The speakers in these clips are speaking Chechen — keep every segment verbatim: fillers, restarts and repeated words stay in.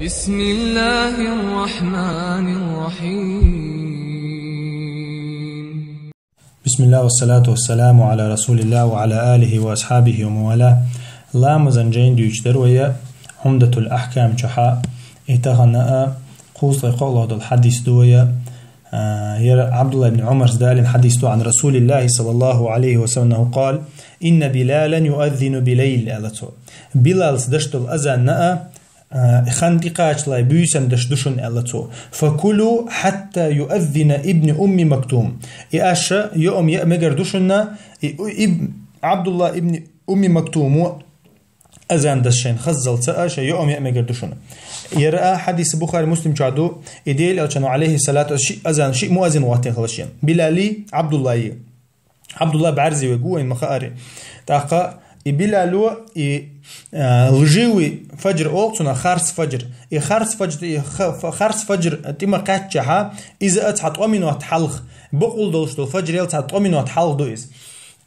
بسم الله الرحمن الرحيم. بسم الله والصلاة والسلام على رسول الله وعلى آله وأصحابه ومن والاه. Ламазан жайн дуьйцуш дар вай Умдатул Ахкам чохь, и тахана а кхузткъе кхоалгӀа долу хьадис ду вай. А, яра Абдулла ибн Умарс далийна хьадис ду, عن رسول الله صلى الله عليه وسلم أنه قال: إن بلالا يؤذن بالليل, аьлла цо. Билалс деш долу азан а, а, хан тӀекхачале буьйсанна деш ду шуна, аьлла цо. فكلوا حتى يؤذن ابن أم مكتوم. И аша йоам яа мегар ду шуна, и, и, иб-, Абдулла ибн Умми Мактумо азан деш шайна хаззалц а, шайн йоам яа мегар ду шуна. Яра а хьадис Бухари, Муслим чохь ду, и Делан Элчано, алейхиссалату, ши азан, ши муаззин гӀоттина хилла шен. Билали, Абдуллаи. Абдулла бӀаьрзе вега ву, вайн ма хаари. ТӀаккха и Билало, и, а, лживый фаджр олу цунах, харц фаджр. И харц фаджр, и ха-, фа-, харц фаджр тӀе ма кхаьччахьа, иза а цхьа ткъо минот хьалха, бакъволу долуш долу фаджрел цхьа ткъо минот хьалха ду иза.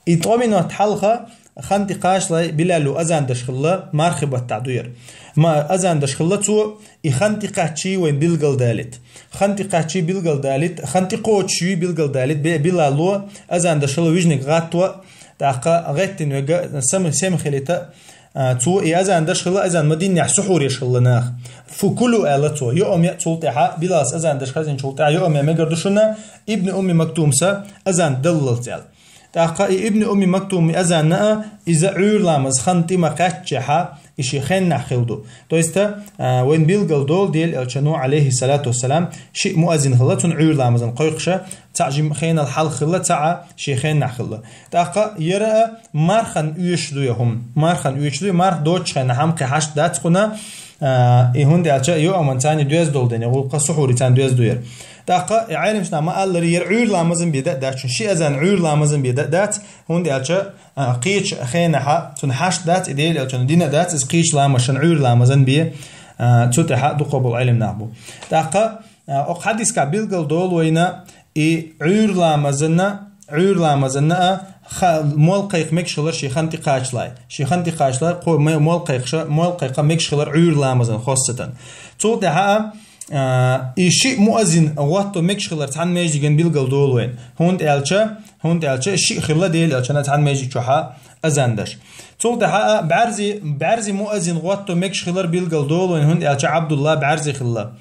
И ткъо минот хьалха хан тӀекхачале Билало азан деш хилла, мархи баттахь ду яра. Ма азан деш хилла цо, и хан тӀекхаччий вайн билгалдалийта. Хан тӀекхаччий билгалдалийта, хан тӀекхочуш юй билгалдалийта, бе-, Билало азан деш хилла вижниг гӀатто, тӀаккха гӀеттина вега сам-, сема хилийта, а, цо и азан деш хилла, азан ма диннехь сухьур еш хилла нах. فكلوا, аьлла цо, йоам яа цул тӀаьхьа, Билалс азан деш хезначул тӀаьхьа йоам яа мегар ду шуна, Ибн Умми Мактумса азан даллалц аьлла. ТӀаккха и Ибн Умми Мактуми азан а, иза Ӏуьйра ламаз хан тӀе ма кхаьччахьа, и шен хеннахь хилла ду. То есть, а, вайн билгал долу Делан Элчано, алейхиссалату вассалам, ши муаззин хилла, цунна Ӏуьйра ламазан кхойкхуша, цхьаъ жим хенал хьалха хилла, цхьаъ шен хеннахь хилла. ТӀаккха яра а мархан оьшуш ду я хӀума. Мархан оьшуш ду, марх доцучу хенахь хьама кхин хьашт дац кхуна, а, и хӀунда аьлча йоаман царна доьзна долу дела, гӀуллакха сухьури царна доьзна ду яра. ТӀаккха и Ӏеламнаха ма аллара, яра Ӏуьйра ламазан бен дан а дац, ши азан Ӏуьйра ламазан бен дан а дац, хӀунда аьлча, а, кхечу хенахьа цунна хьашт дац, и Делан Элчано дина а дац, иза кхечу ламазан, Ӏуьйра ламазан бен, а, цу тӀаьхьа дукха болу Ӏеламнах бу. ТӀаккха, а, окху хьадискахь билгал долу вайна, и Ӏуьйра ламазанна, Ӏуьйра ламазанна а ха-, мол кхайкха мегаш хилар шен хан тӀекхачале. Шен хан тӀекхачале кхо ме-, мол кхайкхаша, мол кхайкха мегаш хилар Ӏуьйра ламазан хоссатан. Цул тӀаьхьа а, а, и ши муаззин гӀотто мегаш хилар цхьана межиган билгал долу вайн. ХӀунда аьлча, хӀунда аьлча ши хилла Делан Элчана цхьана межиг чохьа азан даш. Цул тӀаьхьа а бӀаьрзи, бӀаьрзи муаззин гӀотто мегаш хилар билгал долу вайн, хӀунда аьлча Абдулла бӀаьрзи хилла.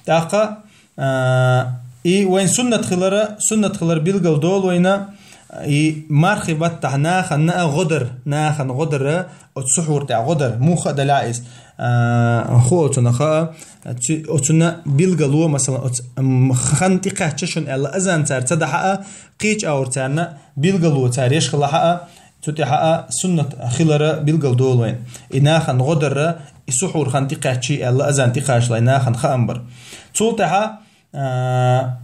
ТӀаккха, а, и вайн суннат хилара, суннат хилар билгал долу вайна, и мархи баттахь нахана а гӀо дар, нахана гӀо дар, оцу сухьур тӀехь гӀо дар, муха а далахь иза, а, ху оцунах а, цу-, оцунна билгало, масалан, оцу, м, хан тӀекхаьчча шуна аьлла азан цара ца дахьа а, кхечу агӀор царна билгало цара еш хилахьа а, цу тӀехьа а суннат хилара билгал долу вайн. И нахана гӀо дарра, и сухьур хан тӀекхаьччий аьлла азан тӀекхачале нахана хаам бар. Цул тӀаьхьа, а,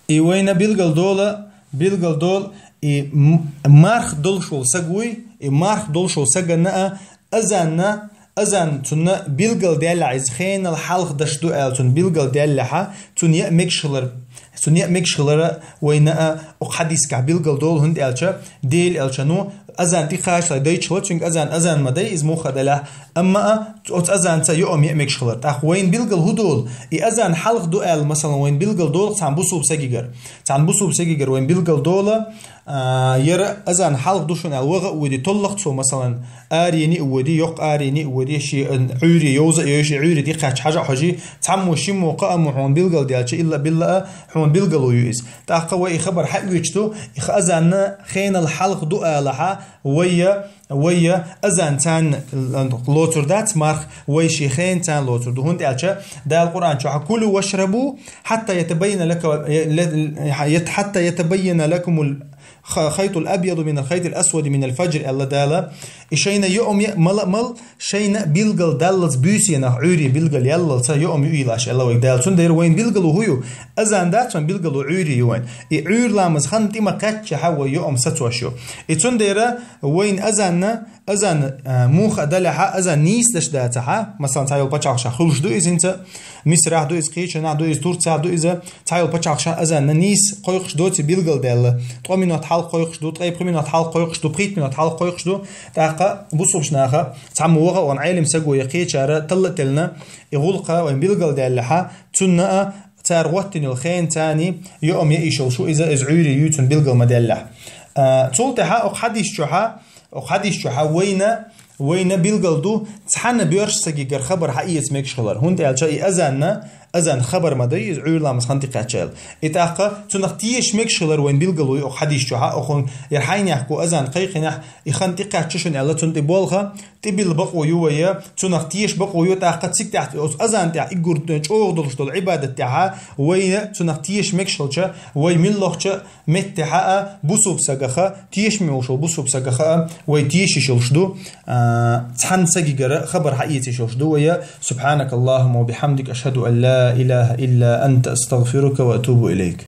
и вайна билгал дола, билгал дол, и м-, марх долуш волу саг вуй, и марх долуш волу саганна а азанна, азан цунна билгал даьллахь, иза хенал хьалха даш ду аьлла цунна билгал даьллахьа, цунна яа мегаш хилар, цунна яа мегаш хилара вайна а окху хьадискахь билгал долу, хӀунда аьлча Делан Элчано азан тӀекхачале дайча хилла, цуьнга азан, азан ма дай, иза муха а далахь, амма а оцу азанца йоам яа мегаш хилар. ТӀаккха вайн билгал хӀу долу? И азан хьалха ду аьлла, масалан, вайн билгал долу цхьана бусулба сагигара. Цхьана бусулба сагигара вайн билгал дола, а, яра азан хьалха ду шуна аьлла, ваха а води, толлах цо, масалан, арени а води, йоккха арени а води, ши, а, Ӏуьйре йовза а йойши, Ӏуьйре тӀекхаьчча хьажа а хьожи, цхьаммо, шиммо, кхааммо хьуна билгал даьлча, илла-билла а хьуна билгало ю иза. ТӀаккха вай и хабар хьаоьцуш ду, и ха-, азанна хенал хьалха ду алахьа, вайя, вайя азан царна лоцур дац марх, вай шен хен царна лоцур ду. ХӀунда аьлча Дала Къуръан чохь: «كلوا واشربوا حتى يتبين لك، حتى يتبين لكم الخيط الأبيض من الخيط الأسود من الفجر», аьлла Дала. И шайна йоам яа, мала а мала, шайна билгал даллалц буьйсанах Ӏуьйре билгал яллалца йоам юуйла аша аьлла вайга Дала. Цундела вайн билгало хӀу ю? Азан дац вайн билгало, Ӏуьйре ю вайн. И Ӏуьйра ламаз хан тӀе ма кхаьччахьа вай йоам сацош ю. И цундела вайн азанна Азан, а, муха а далехьа, азан нийса деш дацахьа, масалан, цхьайолу пачхьалкхашкахь хуьлуш ду иза хӀинца, Мисрахь ду иза, кхечанахь ду иза, Турцехь ду иза, цхьайолу пачхьалкхашкахь азан нийса кхойкхуш доций билгалдаьлла. Ткъа минот хьалха кхойкхуш ду, ткъе пхи минот хьалха кхойкхуш ду, пхийтта минот хьалха кхойкхуш ду. ТӀаккха бусулба наха, цхьаммо ваха а ван Ӏелам саго я кхечара талла а теллина, и гӀуллакха вайн билгалдаьллехьа, цунна а цара гӀоттина йолу хен царний йоам яа йиш йолуш ву иза, иза Ӏуьйре юй цунна билгал ма-даьллехь. А, цул тӀаьхьа окху хьадис чохьа, окху хьадис чохьа вайна, вайна билгал ду, цхьана боьрша сагигара хабар хьаэца мегаш хилар. ХӀунда аьлча и азанна, азан хабар ма дай, иза Ӏуьйра ламаз хан тӀекхаьчча аьлла. И тӀаккха цунах теша мегаш хилар вайн билгал вуй окху хьадис чохьа, окхун яр хьайнехь ку азан кхайкхинехь, и хан тӀекхаьчча шуна аьлла, цунна тӀе болха, тӀебилла бакъо ю вай, цунах теша бакъо ю, тӀаккха цига тӀехь оцу азан тӀехь и гур чӀогӀа долуш долу Ӏибадат тӀехьа вайна цунах теша мегаш хилча, вай миллахча меттехьа а бусулба сагаха, тешаме волуш волу бусулба сагаха а вай тешаш йолуш ду, а, цхьана сагигара хабар хьаэцаш йолуш ду вай. سبحانك اللهم وبحمدك، أشهد أن لا إله إلا أنت، أستغفرك وأتوب إليك.